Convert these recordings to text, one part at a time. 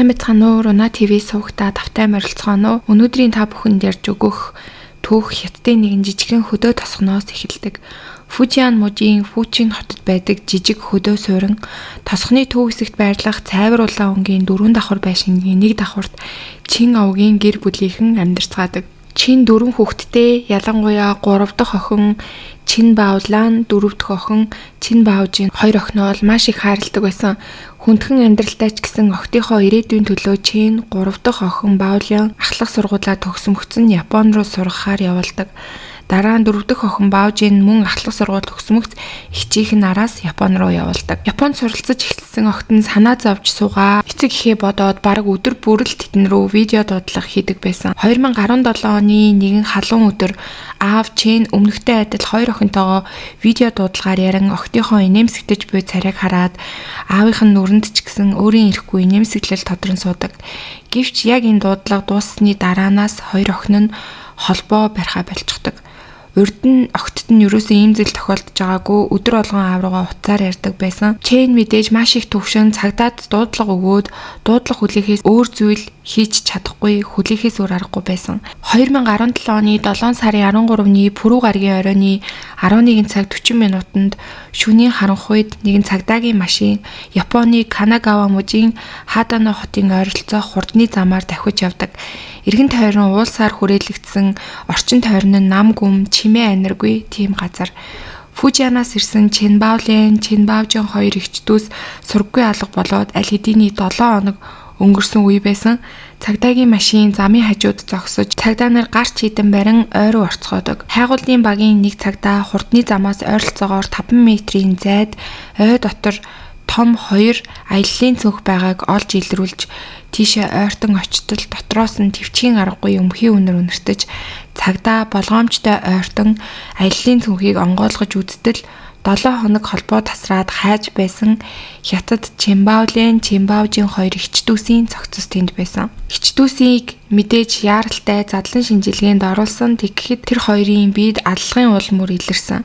Сайн байцгаана уу? Руна ТV сувагтаа тавтай морилцгооно уу? Өнөөдрийн та бүхэнд ярьж өгөх түүх Хятадын нэгэн жижигхэн хөдөө тосгоноос эхэлдэг. Фужиан мужийн Фучин хотод байдаг жижиг хөдөө суурин тосгоны төв хэсэгт байрлах цайвар улаан өнгийн дөрвөн давхар байшингийн нэг давхарт Чин овгийн гэр бүлийнхэн амьдарцгаадаг. Чин дөрвөн хүүхэдтэй, ялангуяа гурав дахь охин Чин Баулан, дөрөв дэх охин Чин Баужийн хоёр охиноо бол маш их хайрладаг байсан. Хүндхэн амьдралтай ч гэсэн охидынхоо ирээдүйн төлөө Чин гурав дахь охин Баулан ахлах сургуулиа төгсмөгцөн Япон руу сургахаар явуулдаг. Дараа нь дөрөв дэх охин Баужин мөн ахлах сургууль төгсмөгц эгчийнх нь араас Япон руу явуулдаг. Японд суралцаж эхэлсэн охид нь санаа зовж суугаа эцэг эхээ бодоод бараг өдөр бүр л тэдэн рүү видео дуудлага хийдэг байсан. 2017 оны нэгэн халуун өдөр аав Чен өмнөхтэй адил хоёр охинтойгоо видео дуудлагаар ярин охидынхоо инээмсэгтэж буй царайг хараад аавынх нь нүрэнд ч гэсэн өөрийн ирэхгүй инээмсэглэл тодрон суудаг. Гэвч яг энэ дуудлага дууссаны дараанаас хоёр охин нь холбоо барихаа болчихдог. Урд нь огтд нь ерөөсөө ийм зүйл тохиолдож байгаагүй, өдөр болгон аав руугаа утсаар ярьдаг байсан. Чейн мэдээж маш их төвшин цагдаад дуудлага өгөөд дуудлага хүлээхээс өөр зүйл хийж чадахгүй, хүлээхээс өөр аргагүй байсан. 2017 оны 7 сарын 13-ны Пүрэв гарагийн оройн 11 цаг 40 минутанд шөнийн харанхуйд нэгэн цагдаагийн машин Японы Канагава мужийн Хадано хотын ойролцоох хурдны замаар давхиж явдаг. Эргэн тойрон уулсаар хүрээлэгдсэн орчин тойрон нь нам гүм, чимээ аниргүй тийм газар. Фужианаас ирсэн Чин Баулен, Чин Баужин хоёр эгч дүүс сурггүй алга болоод аль хэдийний 7 хоног өнгөрсөн үе байсан. Цагдаагийн машин замын хажууд зогсож, цагдаа нар гарч хідэн барин ой руу орцгоодог. Хайгуулын багийн нэг цагдаа хурдны замаас ойролцоогоор 5 метрийн зайд ой дотор том хоёр аяллаа цөнх байгааг олж илрүүлж тийшээ ойртон очтол дотроос нь төвчгийн аргагүй өмхий үнэр үнэртэж цагдаа болгоомжтой ойртон аяллаа цөнхийг онгойлгож үзтэл 7 хоног холбоо тасраад хайж байсан Хятад Чимбаулен, Чимбаужийн хоёр эгч дүүсийн цогцос тэнд байсан. Эгч дүүсийг мэдээж яаралтай задлан шинжилгээнд оруулсан. Тэгэхэд тэр хоёрын биед аллагын уул мөр илэрсэн.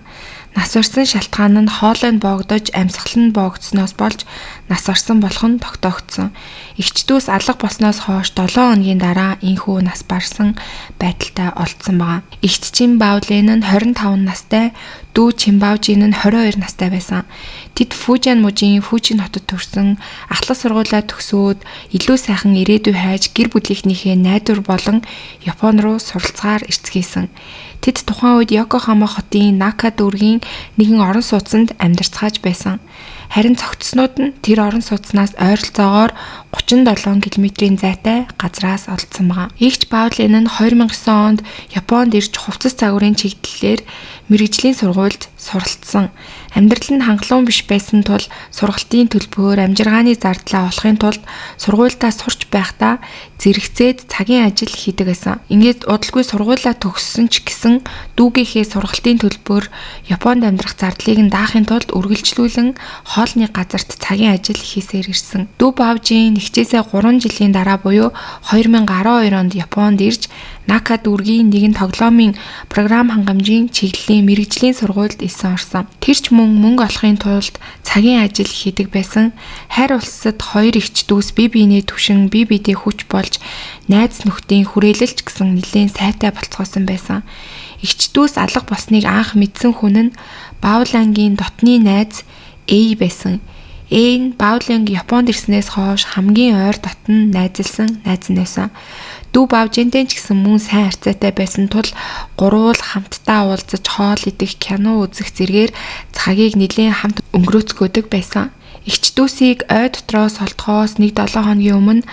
Нас барсан шалтгаан нь хоолой нь боогдож, амьсгал нь боогдсоноос болж нас барсан болох нь тогтоогдсон. Эгч дүүс алга болсноос хойш 7 хоногийн дараа энхүү нас барсан байдалтай олдсон байгаа. Эгч Чимбаулен нь 25 настай, дүү Чимбаужин нь 22 настай байсан. Тэд Фужиан мужийн Фужин хотод төрсөн, ахлах сургуулиа төгсөөд илүү сайхан ирээдүй хайж гэр бүлийнхнийхээ найдвар болон Япон руу суралцгаар ирцгээсэн. Тэд тухайн үед Йокохама хотын Нака дүүргийн нэгэн орон сууцнд амьдарцгааж байсан. Харин цогцснууд нь тэр орон сууцнаас ойролцоогоор 37 км-ийн зайтай газраас олдсон байгаа. Эгч Баулен нь 2009 онд Японд ирж хувцас загварын чиглэлээр мэргэжлийн сургуульд суралцсан. Амьдрал нь хангалуун биш байсан тул сургалтын төлбөр, амжиргааны зардлаа олохын тулд сургуульдаа сурч байхдаа зэрэгцээд цагийн ажил хийдэг байсан. Ингээд удалгүй сургуулиа төгссөн ч гэсэн дүүгийнхээ сургалтын төлбөр, Японд амьдрах зардлыг нь даахын тулд үргэлжлүүлэн хоолны газарт цагийн ажил хийсээр ирсэн. Дүү Баужин нэгчээсээ 3 жилийн дараа буюу 2012 онд Японд ирж Нака дүүргийн нэгэн тоглоомын програм хангамжийн чиглэлийн мэргэжлийн сургуульд элсэн орсон. Тэр ч мөн мөнгө олохын тулд цагийн ажил хийдэг байсан. Хайр улсад хоёр эгч дүүс бие биенээ түшин, бие биедээ хүч болж найз нөхдийн хүрээлэлч гэсэн нэлээн сайтай болцгоосон байсан. Эгч дүүс алга болсныг анх мэдсэн хүн нь Баулангийн дотны найз Эй байсан. Эй нь Бауланг Японд ирснээс хойш хамгийн ойр дотн найзалсан найз нь байсан. Дүү Баужинтэй ч гэсэн мөн сайн харьцаатай байсан тул гурвуул хамтдаа уулзаж хоол идэх, кино үзэх зэргээр цагийг нэлээн хамт өнгөрөөцгөөдөг байсан. Эгч дүүсийг ой дотроос олдохоос 1-7 хоногийн өмнө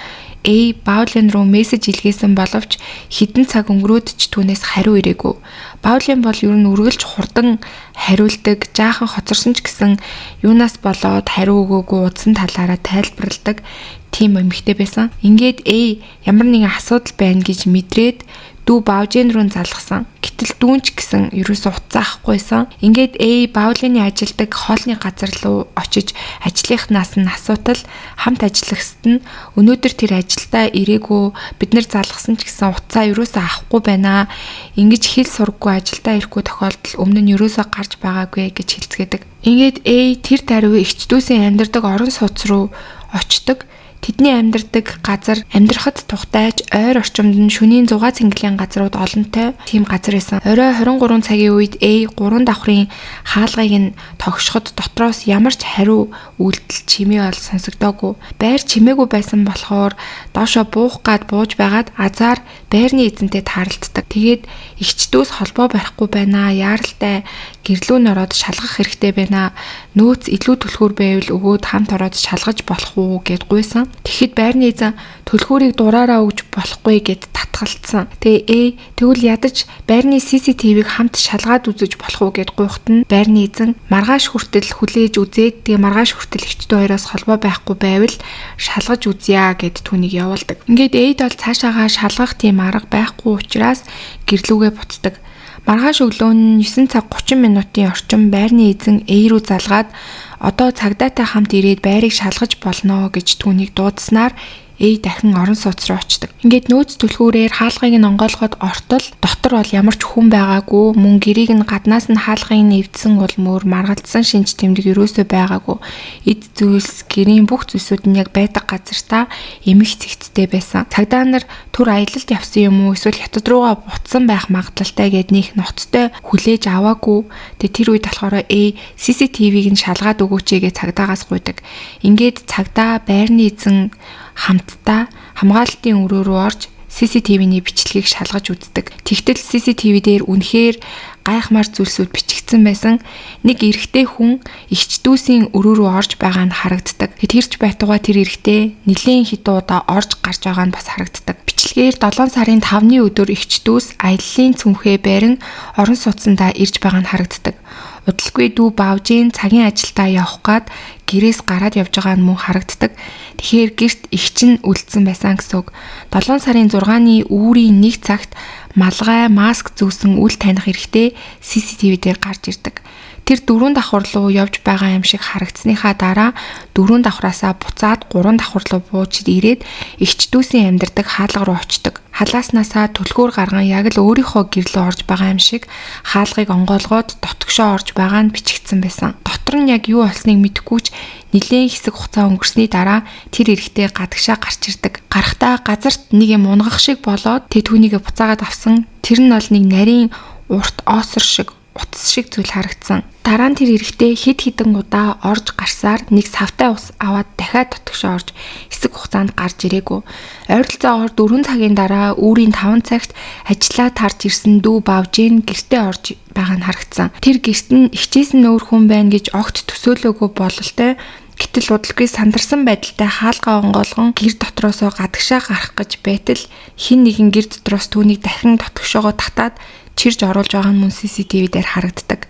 Эй Баулен руу мессеж илгээсэн боловч хэдэн цаг өнгөрөөд ч түүнээс хариу ирээгүй. Баулен бол ер нь үргэлж хурдан хариулдаг, жаахан хоцорсон ч гэсэн юунаас болоод хариу өгөөгүй удсан талаараа тайлбарладаг тийм эмэгтэй байсан. Ингээд Эй ямар нэгэн асуудал байна гэж мэдрээд дүү Баужин руу залгасан. Гэтэл дүүн ч гэсэн ерөөсөө утсаа авахгүйсэн. Ингээд Эй Баулины ажилдаг хоолны газар руу очиж ажлынхнаас нь асуутал хамт ажиллагсад нь өнөөдөр тэр ажилдаа ирээгүй, бид нар залгасан ч гэсэн утсаа ерөөсөө авахгүй байна. Ингэж хэл сурггүй ажилдаа ирэхгүй тохиолдол өмнө нь ерөөсөө гарч байгаагүй гэж хэлцгээдэг. Ингээд Эй тэр даруй эгч дүүсийн амьдардаг орон сууц руу очдог. Тэдний амьдардаг газар амьдрахад тухтайч ойр орчимд нь шөнийн 6 цэнгэлийн газрууд олонтой тийм газар байсан. Орой 23 цагийн үед A 3 давхрын хаалгыг нь тогшоход дотроос ямар ч хариу үйлдэл чимээ бол сонсогдоогүй. Байр чимээгүй байсан болохоор доошо буух гад бууж байгаад азар байрны эзэнтэй тааралддаг. Тэгээд эгч дүүс холбоо барихгүй байна. Яаралтай гэрлүү нь ороод шалгах хэрэгтэй байна. Нөөц илүү түлхүүр байвал өгөөд хамт ороод шалгаж болох уу гэд гуйсан. Тэгэхэд байрны эзэн түлхүүрийг дураараа өгж болохгүй гэд татгалцсан. Тэгээ тэгвэл ядаж байрны CCTV-г хамт шалгаад үзэж болох уу гэд гуйхад нь байрны эзэн маргааш хүртэл хүлээж үзээд тэгээ маргааш хүртэл эгчтэй хоёроос холбоо байхгүй байвал шалгаж үзье гэд түүнийг явуулдаг. Ингээд Эйд бол цаашаагаа шалгах тийм арга байхгүй учраас гэрлүүгээ буцдаг. Маргааш өглөө нь 9 цаг 30 минутын орчим байрны эзэн Эй рүү залгаад одоо цагдаатай хамт ирээд байрыг шалгаж болно гэж түүнийг дуудсанаар Эй дахин орон сууц руу очдог. Ингээд нөөц түлхүүрээр хаалгыг нь онгойлгоод ортол дотор бол ямар ч хүн байгаагүй, мөн гэрийг нь гаднаас нь хаалгыг нь эвдсэн бол мөр маргалдсан шинж тэмдэг ерөөсөө байгаагүй. Эд зүйлс гэрийн бүх зүйлсүүд нь яг байдаг газартаа эмх цэгцтэй байсан. Цагдаа нар түр аялалд явсан юм уу эсвэл хятад руугаа буцсан байх магадлалтай гэд нөх ноцтой хүлээж аваагүй. Тэгээ тэр үед болохоор Эй CCTV-г нь шалгаад өгөөч гэж цагдаагаас гуйдаг. Ингээд цагдаа байрны эзэн хамтдаа хамгаалалтын өрөө рүү орж CCTV-ний бичлэгийг шалгаж үздэг. Тэгтэл CCTV дээр үнэхээр гайхмаар зүйлсүүд бичигдсэн байсан. Нэг эрэгтэй хүн эгч дүүсийн өрөө рүү орж байгаа нь харагддаг. Тэр ч байтугай тэр эрэгтэй нэлээн хэдэн удаа орж гарч байгаа нь бас харагддаг. Бичлэгээр 7 сарын 5-ны өдөр эгч дүүс аяллаа цүнхээ барин орон сууцсандаа ирж байгаа нь харагддаг. Удалгүй дүү Баавжийн цагийн ажилдаа явах гад гэрээс гараад явж байгаа нь мөн харагддаг. Тэгэхээр гэрт эгч нь үлдсэн байсан гэсэн үг. 7 сарын 6-ны үүрийн 1 цагт малгай маск зүүсэн үл таних эрэгтэй CCTV дээр гарч ирдэг. Тэр 4 давхар руу явж байгаа юм шиг харагдсныхаа дараа 4 давхраасаа буцаад 3 давхар руу бууж ирээд эгч дүүсийн амьдардаг хаалга руу очдог. Халааснаасаа түлхүүр гарган яг л өөрийнхөө гэр лүү орж байгаа юм шиг хаалгыг онгойлгоод дотгошоо орж байгаа нь бичигдсэн байсан. Дотор нь яг юу болсныг мэдэхгүй ч нэлээн хэсэг хугацаа өнгөрсний дараа тэр эрэгтэй гадагшаа гарч ирдэг. Гарахтаа газарт нэг юм унгах шиг болоод тэг түүнийгээ буцаагаад авсан. Тэр нь бол нэг нарийн урт оосор шиг утас шиг зүйл харагдсан. Дараа нь тэр эрэгтэй хэд хэдэн удаа орж гарсаар нэг савтай ус аваад дахиад дотгошоо орж хэсэг хугацаанд гарч ирээгүй. Ойролцоогоор 4 цагийн дараа үүрийн 5 цагт ажлаа тарж ирсэн дүү Баавжин гэртээ орж байгаа нь харагдсан. Тэр гэрт нь эгчээс нь өөр хүн байна гэж огт төсөөлөөгүй бололтой. Гэтэл удалгүй сандарсан байдалтай хаалгаа онгойлгон гэр дотроосоо гадагшаа гарах гэж байтал хэн нэгэн гэр дотроос түүнийг дахин дотгошоогоо татаад чирж оруулж байгаа нь мөн CCTV дээр харагддаг.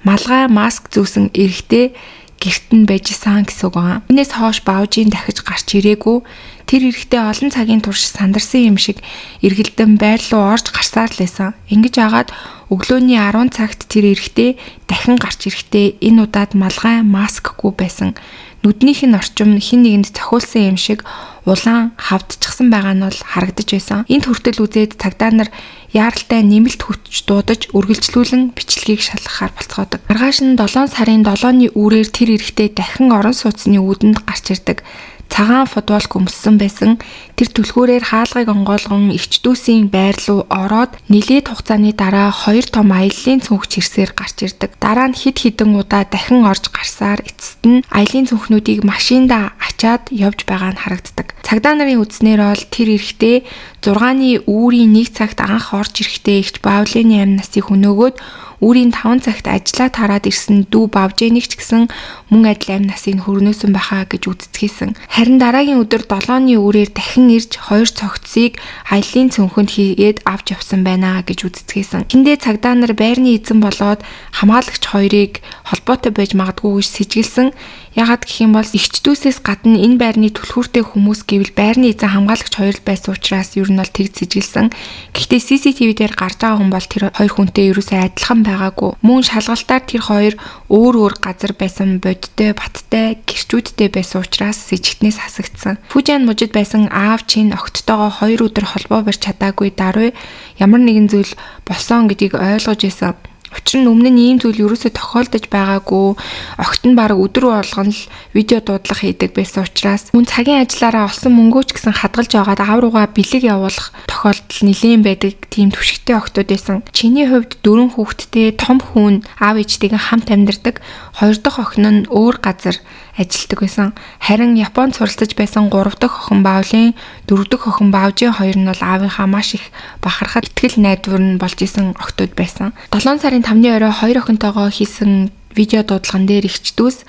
Малгай маск зүүсэн эрэгтэй гэрт нь байж исэн гэсэн үг байгаа. Үүнээс хойш Баавжийн дахиж гарч ирээгүй. Тэр эрэгтэй олон цагийн турш сандарсан юм шиг эргэлдэн байр руу орж гарсаар л байсан. Ингэж агаад өглөөний 10 цагт тэр эрэгтэй дахин гарч ирэхдээ энэ удаад малгай маскгүй байсан. Нүднийх нь орчим хэн нэгэнд цохиулсан юм шиг улаан хавдчихсан байгаа нь бол харагдаж байсан. Энд хүртэл үзээд цагдаа нар яаралтай нэмэлт хүч дуудаж үргэлжлүүлэн бичлэгийг шалгахаар болцгоодог. Маргааш нь 7 сарын 7-ны үүрээр тэр эрэгтэй дахин орон сууцны үүдэнд гарч ирдэг. Цагаан футболк өмссөн байсан. Тэр түлхүүрээр хаалгыг онгойлгон эгч дүүсийн байр руу ороод нэлээд хугацааны дараа 2 том аяллаа цүнх чирсээр гарч ирдэг. Дараа нь хэд хэдэн удаа дахин орж гарсаар эцэст нь аялын цүнхнүүдийг машиндаа ачаад явж байгаа нь харагддаг. Цагдаа нарын үзснээр бол тэр эрэгтэй 6-ны үүрийн 1 цагт анх орж ирэхдээ эгч Баавлын амь насыг хөнөөгөөд үүрийн 5 цагт ажлаа тараад ирсэн дүү Бавжэнийг ч гэсэн мөн адил амь насыг хөрнөөсөн байхаа гэж үздэгээсэн. Харин дараагийн өдөр 7-ны үүрээр дахин ирж 2 цогцсыг аяллаа цүнхэнд хийгээд авч явсан байна гэж үздэгээсэн. Тэндээ цагдаа нар байрны эзэн болоод хамгаалагч хоёрыг холбоотой байж магадгүй гэж сэжиглэсэн. Яагаад гэх юм бол эгч дүүсээс гадна энэ байрны түлхүүртэй хүмүүс гэвэл байрны эзэн хамгаалагч хоёр л байсан учраас ер нь бол тэгж сэжиглэсэн. Гэхдээ CCTV дээр гарч байгаа хүн бол тэр хоёр хүнтэй ерөөсөө адилхан байгаагүй. Мөн шалгалтаар тэр хоёр өөр өөр газар байсан бодтой, баттай, гэрчүүдтэй байсан учраас сэжигтнээс хасагдсан. Фужан мужид байсан аав чин огттойгоо 2 өдөр холбоо барьж чадаагүй даруй ямар нэгэн зүйл болсон гэдгийг ойлгож байсан. Учир нь өмнө нь ийм зүйл ерөөсөө тохиолдож байгаагүй. Огт нь бараг өдөр болгон л видео дуудлага хийдэг байсан учраас мөн цагийн ажиллаараа олсон мөнгөө ч гэсэн хадгалж байгаад аав руугаа бэлэг явуулах тохиолдол нэлээн байдаг тийм түвшигтэй охтууд байсан. Чиний хувьд 4 хүүхэдтэй том хүн аав ээжтэйгээ хамт амьдардаг. 2 дахь охин нь өөр газар ажилладаг байсан. Харин Японд суралцаж байсан 3 дахь охин Баулын, 4 дахь охин Баужийн хоёр нь бол аавынхаа маш их бахархад итгэл найдвар нь болж исэн охтууд байсан. 7 сарын 5-ны орой хоёр охинтойгоо хийсэн видео дуудлаган дээр эгч дүүс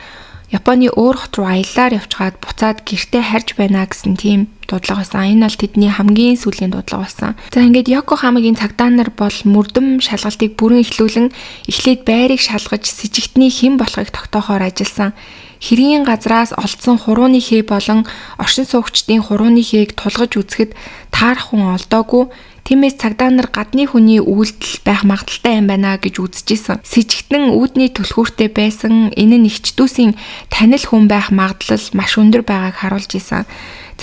Японы өөр хот руу аяллаар явчгаад буцаад гэртээ харж байна гэсэн тийм дуудлага байсан. Энэ бол тэдний хамгийн сүүлийн дуудлага болсон. За ингээд Йокохамагийн цагдаа нар бол мөрдөм шалгалтыг бүрэн эхлүүлэн эхлээд байрыг шалгаж сэжигтний хэн болохыг тогтоохоор ажилласан. Хэргийн газраас олдсон хурууны хээ болон оршин суугчдын хурууны хээг тулгаж үзэхэд таарах хүн олдоогүй. Тиймээс цагдаа нар гадны хүний үйлдэл байх магадлалтай юм байна гэж үзэжсэн. Сэжигтэн үүдний түлхүүртэй байсан. Энэ нь эгч дүүсийн танил хүн байх магадлал маш өндөр байгааг харуулж исэн.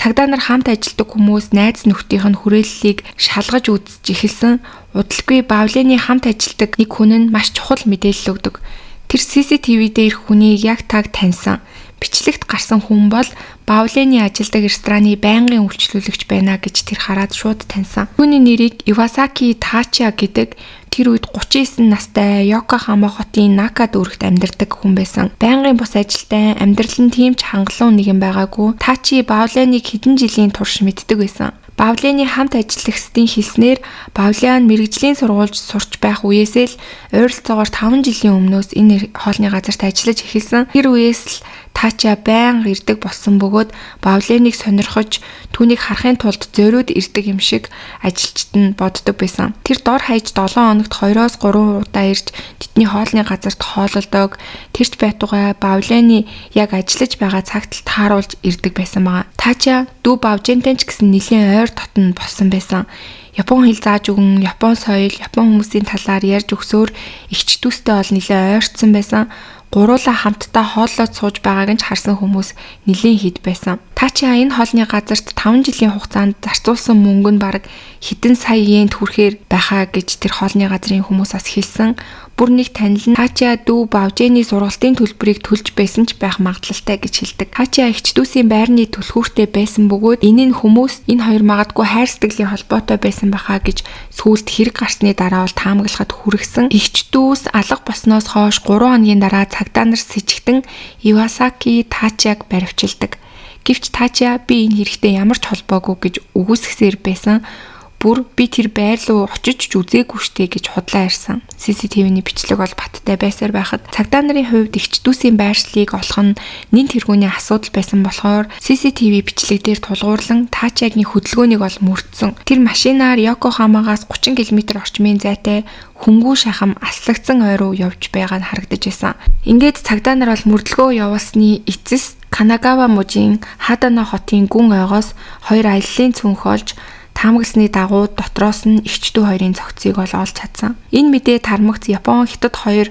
Цагдаа нар хамт ажилладаг хүмүүс найз нөхдийнх нь хүрээллийг шалгаж үзэж эхэлсэн. Удалгүй Бавлены хамт ажилладаг нэг хүн нь маш чухал мэдээлэл өгдөг. Тэр CCTV дээр хүнийг яг таг таньсан. Бичлэгт гарсан хүн бол Бавлены ажилдаг рестораны байнгын үйлчлүүлэгч байна гэж тэр хараад шууд таньсан. Түүний нэрийг Ивасаки Тачиа гэдэг тэр үед 39 настай Йокохама хотын Нака дүүрэгт амьдардаг хүн байсан. Байнгын бус ажилтай, амьдрал нь тийм ч хангалуун нэгэн байгаагүй. Тачи Бавленыг хэдэн жилийн турш мэддэг байсан. Бавлены хамт ажиллагчдын хэлснээр Бавлен мэргэжлийн сургуульд сурч байх үеэсээ л ойролцоогоор 5 жилийн өмнөөс энэ хоолны газарт ажиллаж эхэлсэн. Тэр үеэс л Тача байнга ирдэг болсон бөгөөд Бавленыг сонирхож түүнийг харахын тулд зориуд ирдэг юм шиг ажилчид нь боддог байсан. Тэр дор хаяж 7 хоногт 2-оос 3 удаа ирж тэдний хоолны газарт хоололдог. Тэрч байтугай Бавлены яг ажиллаж байгаа цагт л тааруулж ирдэг байсан байгаа. Тача дүү Бавжентэй ч гэсэн нэлээн ойр дотно болсон байсан. Япон хэл зааж өгөн, Япон соёл, Япон хүмүүсийн талаар ярьж өгсөөр эгч дүүстэй бол нэлээн ойртсон байсан. Гуруулаа хамтдаа хооллоод сууж байгааг нь ч харсан хүмүүс нэлээн хэд байсан. Тачиа энэ хоолны газарт 5 жилийн хугацаанд зарцуулсан мөнгө нь бараг хэдэн сая йенд хүрэхээр байхаа гэж тэр хоолны газрын хүмүүс бас хэлсэн. Бүр нэг танил нь Тачиа дүү Бавжэний сургалтын төлбөрийг төлж байсан ч байх магадлалтай гэж хэлдэг. Тачиа эгч дүүсийн байрны түлхүүртэй байсан бөгөөд энэ нь хүмүүс энэ хоёр магадгүй хайр сэтгэлийн холбоотой байсан байхаа гэж сүүлд хэрэг гарсны дараа бол таамаглахад хүргэсэн. Эгч дүүс алга болсноос хойш 3 хоногийн дараа цагдаа нар сэжигтэн Ивасаки Тачиаг баривчилдаг. Гэвч Тачиа би энэ хэрэгтэй ямар ч холбоогүй гэж үгүйсгэсээр байсан. Бүр би тэр байр руу очиж ч үзээгүй штэ гэж худлаа ярьсан. CCTV-ний бичлэг бол баттай байсаар байхад цагдаа нарын хувьд эгч дүүсийн байршлыг олох нь нэн тэргүүний асуудал байсан болохоор CCTV бичлэг дээр тулгуурлан Тачиагийн хөдөлгөөнийг бол мөрдсөн. Тэр машинаар Йокохамагаас 30 км орчмын зайтай хөнгүү шахам аслагдсан ой руу явж байгаа нь харагдаж байсан. Ингээд цагдаа нар бол мөрдлөгөө явуулсны эцэс Канагава мужийн Хадано хотын гүн ойгоос хоёр аяллаа цүнх олж таамагласны дагуу дотроос нь эгч дүү хоёрын цогцыг бол олж чадсан. Энэ мэдээ тармагц Япон, Хятад хоёр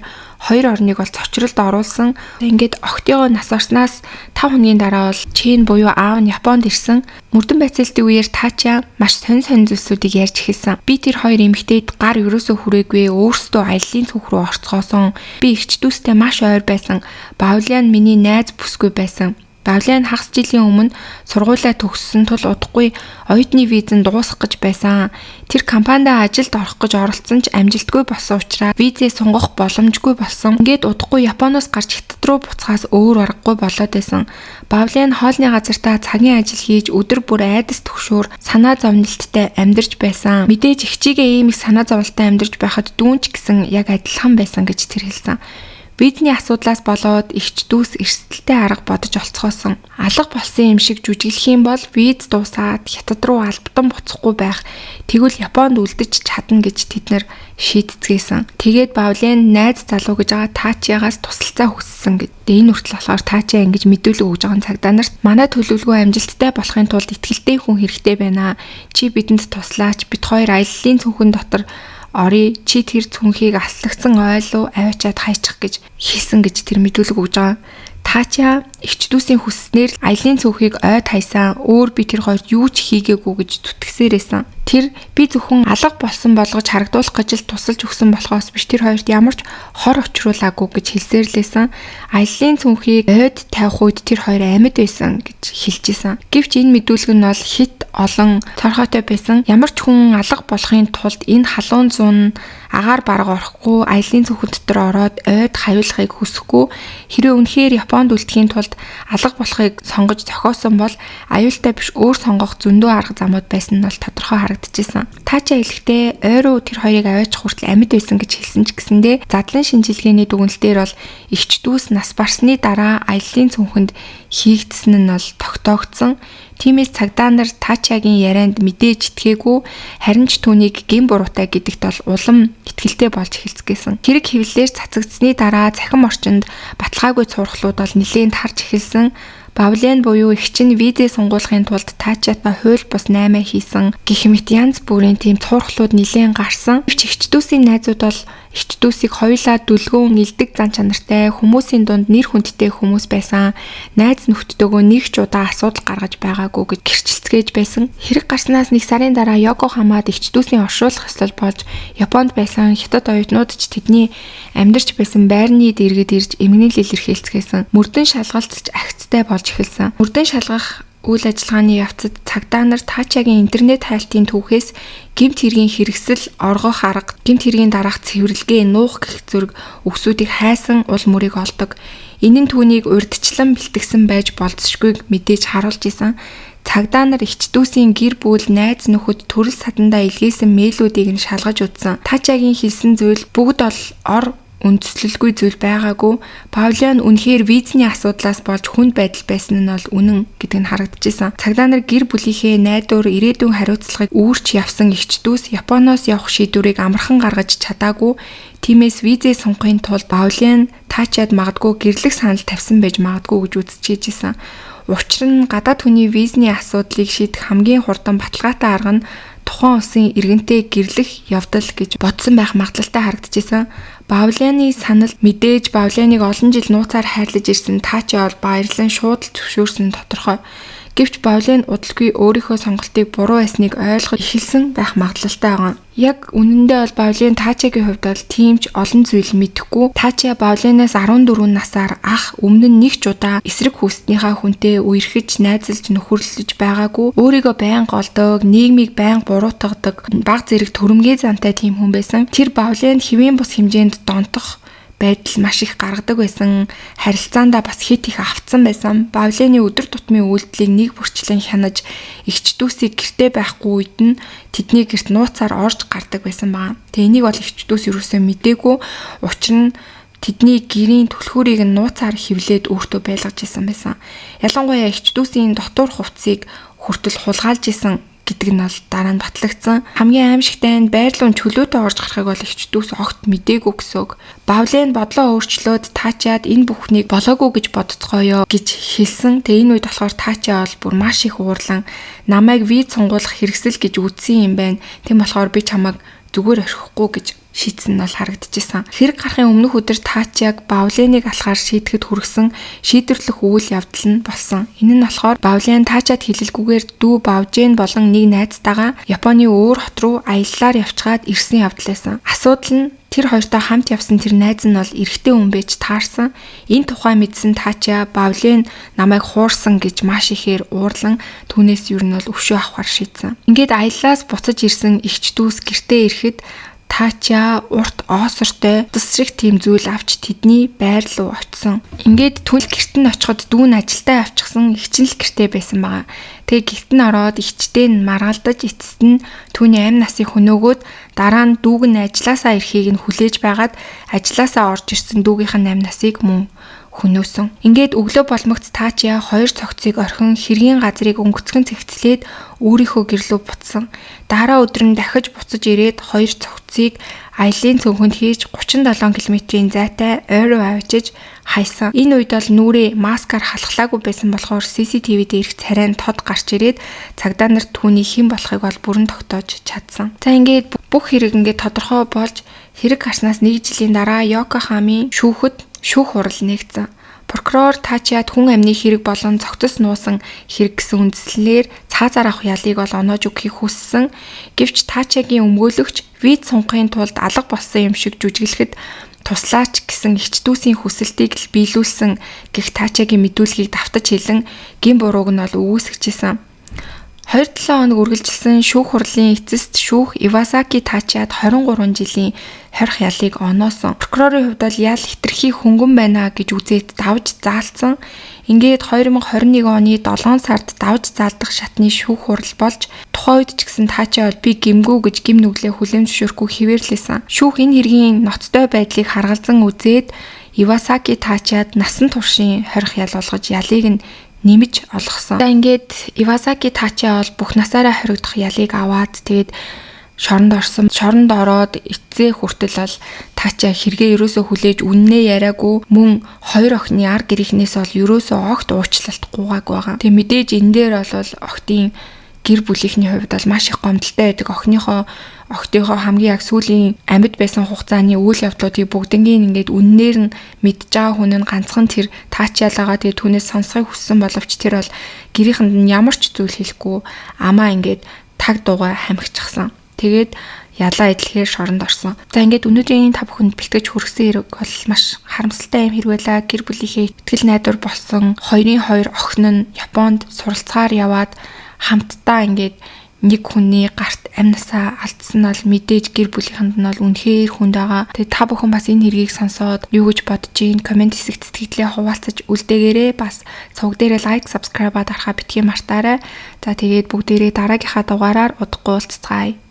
орныг бол цочролд оруулсан. Ингээд октиогоо нас орсноос 5 хоногийн дараа бол Чен буюу аав нь Японд ирсэн. Мөрдөн байцаалтын үеэр Тачиа маш сонь сонь зүйлсүүдийг ярьж эхэлсэн. Би тэр хоёр эмэгтэйд гар ерөөсөө хүрээгүй, өөрсдөө аяллаа цүнх рүү орцгоосон. Би эгч дүүстэй маш ойр байсан. Бавлиан миний найз бүсгүй байсан. Бавлиан хагас жилийн өмнө сургуулиа төгссөн тул удахгүй оюутны визэн дуусах гэж байсан. Тэр компанида ажилд орох гэж оролцсон ч амжилтгүй болсон учраас визээ сунгах боломжгүй болсон. Ингээд удахгүй Японоос гарч Хятад руу буцахаас өөр аргагүй болоод байсан. Бавлиан хоолны газартаа цагийн ажил хийж өдөр бүр айдас түгшүүр санаа зовнилттай амьдарч байсан. Мэдээж эгчийгээ ийм их санаа зовлонтой амьдарч байхад дүүн ч гэсэн яг адилхан байсан гэж тэр хэлсэн. Визний асуудлаас болоод эгч дүүс эрсдэлтэй арга бодож олцгоосон. Алга болсон юм шиг жүжиглэх юм бол виз дуусаад Хятад руу албадан буцахгүй байх. Тэгвэл Японд үлдэж чадна гэж тэд нар шийдцгээсэн. Тэгээд Бавлен найз залуу гэж байгаа Тачиагаас тусалцаа хүссэн гэд. Энэ хүртэл болохоор Тачиа ингэж мэдүүлэг өгж байгаа цагдаа нарт манай төлөвлөгөө амжилттай болохын тулд итгэлтэй хүн хэрэгтэй байна. Чи бидэнд туслаач. Бид хоёр аяллаа цүнхэн дотор орё, чи тэр цүнхийг аслагдсан ойлуу аваачаад хайчих гэж хийсэн гэж тэр мэдүүлэг өгж байгаа. Тачиа эгч дүүсийн хүсснээр аялын цүнхийг ойд хайсан. Өөр би тэр хоёрт юу ч хийгээгүй гэж зүтгэсээр байсан. Тэр би зөвхөн алга болсон болгож харагдуулах гэж л тусалж өгсөн болохоос биш тэр хоёрт ямар ч хор учруулаагүй гэж хэлсэрлээсэн. Аяллаа цүнхийг ойд тавих үед тэр хоёр амьд байсан гэж хэлж исэн. Гэвч энэ мэдүүлэг нь бол хит олон цорхойтой байсан. Ямар ч хүн алга болохын тулд энэ халуун зун агаар барга орохгүй аяллаа цүнхэн дотор ороод ойд хавиулахыг хүсэхгүй. Хэрвээ үнэхээр Японд үлдэхийн тулд алга болохыг сонгож зохиосон бол аюултай биш өөр сонгох зөндөө арга замууд байсан нь бол тодорхой харагдчихсан. Таача хэлэхдээ ой руу тэр хоёрыг аваачих хүртэл амьд байсан гэж хэлсэн ч гэсэндээ задлан шинжилгээний дүгнэлтээр бол эгч дүүс нас барсны дараа аяллаа цүнхэнд хийгдсэн нь бол тогтоогдсон. Тиймээс цагдаа нар Таачагийн ярианд мэдээж итгээгүй, харин ч түүнийг гэм буруутай гэдэгт бол улам итгэлтэй болж эхэлцгээсэн. Хэрэг хэвлэлээр цацагдсаны дараа цахим орчинд баталгаагүй цуурхлууд бол нэлээд тарж эхэлсэн. Бавлен буюу эгч нь визээ сунгуулахын тулд Таачатай хууль бус 8 хийсэн гэх мэт янз бүрийн тийм цуурхлууд нэлээд гарсан. Гэвч эгч дүүсийн найзууд бол эгч дүүсийг хоёулаа дүлгөөн элдэг зан чанартай хүмүүсийн дунд нэр хүндтэй хүмүүс байсан. Найз нөхдөдөө нэг ч удаа асуудал гаргаж байгаагүй гэж гэрчлэцгээж байсан. Хэрэг гарснаас нэг сарын дараа Йокохамад эгч дүүсийн оршуулах ёслол болж Японд байсан хятад оюутнууд ч тэдний амьдарч байсан байрны дэргэд ирж эмгэнэл илэрхийлцгээсэн. Мөрдөн шалгалт ч агцтай болж эхэлсэн. Мөрдөн шалгах үйл ажиллагааны явцад цагдаа нар Таачагийн интернет хайлтын түүхээс гэмт хэргийн хэрэгсэл оргох арга, гэмт хэргийн дараах цэвэрлэгээ нуух гэх зэрэг үгсүүдийг хайсан ул мөрийг олдог. Энэ нь түүнийг урьдчилан бэлтгэсэн байж болзошгүйг мэдээж харуулж исэн. Цагдаа нар эгч дүүсийн гэр бүл, найз нөхөд төрөл садандаа илгээсэн мэйлүүдийг нь шалгаж үзсэн. Таачагийн хэлсэн зүйл бүгд бол ор үндслэлгүй зүйл байгаагүй. Павлиан үнэхээр визний асуудлаас болж хүнд байдал байсан нь бол үнэн гэдэг нь харагдчихсан. Цагдаа нар гэр бүлийнхээ найдвар, ирээдүйн хариуцлагыг үүрч явсан эгч дүүс Японоос явах шийдвэрийг амархан гаргаж чадаагүй. Тиймээс визээ сунгахын тулд Павлиан Таачад магадгүй гэрлэх санал тавьсан байж магадгүй гэж үзчихээжсэн. Учир нь гадаад хүний визний асуудлыг шийдэх хамгийн хурдан баталгаатай арга нь тухайн улсын иргэнтэй гэрлэх явдал гэж бодсон байх магадлалтай харагдчихсан. Бавлианы санал мэдээж Бавлианыг олон жил нууцаар хайрлаж ирсэн Таача бол баярлан шууд л зөвшөөрсөн тодорхой. Гэвч Бавлиан удалгүй өөрийнхөө сонголтыг буруу байсныг ойлгож эхэлсэн байх магадлалтай байгаа. Яг үнэндээ бол Бавлиан Таачагийн хувьд бол тийм ч олон зүйл мэдэхгүй. Таача Бавлианаас 14 насаар ах өмнө нь нэг ч удаа эсрэг хүүснийхаа хүнтэй үерхэж, найзалж, нөхөрлөж байгаагүй. Өөрийгөө байнга олдог, нийгмийг байнга буруутгадаг, баг зэрэг төрөмгий зантай тийм хүн байсан. Тэр Бавлианд хэвийн бус хэмжээнд донтох байдал маш их гаргадаг байсан. Харилцаандаа бас хит их автсан байсан. Бавлианы өдөр тутмын үйлдэлийг нэг бүрчлэн хянаж эгч дүүсийг гэрте байхгүй үед нь тэдний гэрт нууцаар орж гардаг байсан байгаа. Тэгээ энийг бол эгч дүүс юусоо мдээгүй. Учир нь тэдний гэрийн түлхүүрийг нь нууцаар хевлээд өөртөө байлгаж исэн байсан. Ялангуяа эгч дүүсийн дотуур хувцсыг хүртэл хулгайлж исэн гэдэг нь бол дараа нь батлагдсан. Хамгийн аимшигтай нь байрлуун чөлөөтэй орж гарахыг бол эгч дүүс огт мдээгүй гэсэн үг. Бавлен бодлоо өөрчлөөд Таачаад энэ бүхнийг болоогүй гэж бодцгоё гэж хэлсэн. Тэгээ энэ үед болохоор Таачаа бол бүр маш их уурлан намайг виз сунгуулах хэрэгсэл гэж үзсэн юм байна. Тийм болохоор би чамайг зүгээр орхихгүй гэж шийдсэн нь бол харагдчихсан. Хэрэг гарахын өмнөх өдөр Таачаг Бавленыг алхаар шийдэхэд хүргэсэн шийдвэрлэх үйл явдал нь болсон. Энэ нь болохоор Бавлен Таачад хэлэлгүйгээр дүү Бавжен болон нэг найзтайгаа Японы өөр хот руу аяллаар явчгаад ирсэн явдал байсан. Асуудал нь тэр хоёртой хамт явсан тэр найз нь бол эрэгтэй хүн байж таарсан. Энэ тухай мэдсэн Таача Бавлен намайг хуурсан гэж маш ихээр уурлан түүнээс ер нь бол өвшөө авахар шийдсэн. Ингээд аяллаас буцаж ирсэн эгч дүүс гэртээ ирэхэд Таача урт оосортой тус шиг тийм зүйл авч тэдний байр руу очсон. Ингээд түл гэрт нь очиход дүү нь ажилдаа авчихсан, эгч нь л гэртээ байсан байгаа. Тэгээ гэрт нь ороод эгчтэй нь маргалдаж эцэст нь түүний амь насыг хөнөөгөөд дараа нь дүүг нь ажилласаа ирэхийг нь хүлээж байгаад ажилласаа орж ирсэн дүүгийнх нь амь насыг мөн хөнөөсөн. Ингээд өглөө болмогц Таача хоёр цогцыг орхин хэргийн газрыг өнгөцгөн цэгцлээд өөрийнхөө гэрлүү буцсан. Дараа өдөр нь дахиж буцаж ирээд хоёр цогцыг аялын цөөхөнд хийж 37 км-ийн зайтай ой руу авчиж хайсан. Энэ үед бол нүрээ маскаар халахлаагүй байсан болохоор CCTV дээрх царай нь тод гарч ирээд цагдаа нар түүний хэн болохыг бол бүрэн тогтоож чадсан. За ингээд бүх хэрэг ингээд тодорхой болж хэрэг гарснаас нэг жилийн дараа Йокохамын шүүхэд шүүх хурал нэгдсэн. Прокурор Тачиад хүн амны хэрэг болон цогцос нуусан хэрэг гэсэн үндслээр цаазаар авах ялыг бол оноож өгөхийг хүссэн. Гэвч Тачиагийн өмгөөлөгч виз сунгахын тулд алга болсон юм шиг жүжиглэхэд туслаач гэсэн эгч дүүсийн хүсэлтийг л биелүүлсэн гэх Тачиагийн мэдүүлгийг давтаж хэлэн гэм бурууг нь бол үгүйсгэжсэн. 2-7 хоног үргэлжилсэн шүүх хурлын эцэст шүүх Ивасаки Тачиад 23 жилийн хорих ялыг оноосон. Прокурорын хувьд бол ял хэтэрхий хөнгөн байна гэж үзээд давж заалцсан. Ингээд 2021 оны 7 сард давж заалдах шатны шүүх хурал болж тухайн үед ч гэсэн Тачиа бол би гэмгүй гэж гэм нүглээ хүлээн зөвшөөрөхгүй хэвэрлээсэн. Шүүх энэ хэргийн ноцтой байдлыг харгалзан үзээд Ивасаки Тачиад насан туршийн хорих ял болгож ялыг нь нэмж олгосон. За ингээд Ивасаки Тачиа бол бүх насаараа хоригдох ялыг аваад тэгээд шоронд орсон. Шоронд ороод эцсээ хүртэл бол Тачиа хэрэгээ ерөөсөө хүлээж үннээ яриаггүй, мөн хоёр охины ар гэрийнхнээс бол ерөөсөө огт уучлалт гуйгаагүй байгаа. Тэгээ мэдээж энэ дээр бол охидын гэр бүлийнхний хувьд бол маш их гомдолтой байдаг. Охидынхоо хамгийн яг сүүлийн амьд байсан хугацааны үйл явдлуудыг бүгднгийн ингээд үннээр нь мэдж байгаа хүн нь ганцхан тэр Тачиа л байгаа. Тэгээ түүнээс сонсохыг хүссэн боловч тэр бол гэрийнхэнд нь ямар ч зүйл хэлэхгүй амаа ингээд таг дуугаа хамхичихсан. Тэгээд ялаа эдлэхээр шоронд орсон. За ингээд өнөөдрийн та бүхэнд бэлтгэж хүргэсэн хэрэг бол маш харамсалтай юм хэрэг байлаа. Гэр бүлийнхээ итгэл найдвар болсон хоёрын хоёр охин нь Японд суралцахаар яваад хамтдаа ингээд нэг хүний гарт амь насаа алдсан нь бол мэдээж гэр бүлийнхэнд нь бол үнэхээр хүнд байгаа. Тэгээ та бүхэн бас энэ хэргийг сонсоод юу гэж бодож гин comment хэсэгт сэтгэлдээ хуваалцаж үлдээгээрэй. Бас суваг дээрээ like, subscribe дарахаа битгий мартаарай. За тэгээд бүгдээрээ дараагийнхаа дугаараар удахгүй уулзацгаая.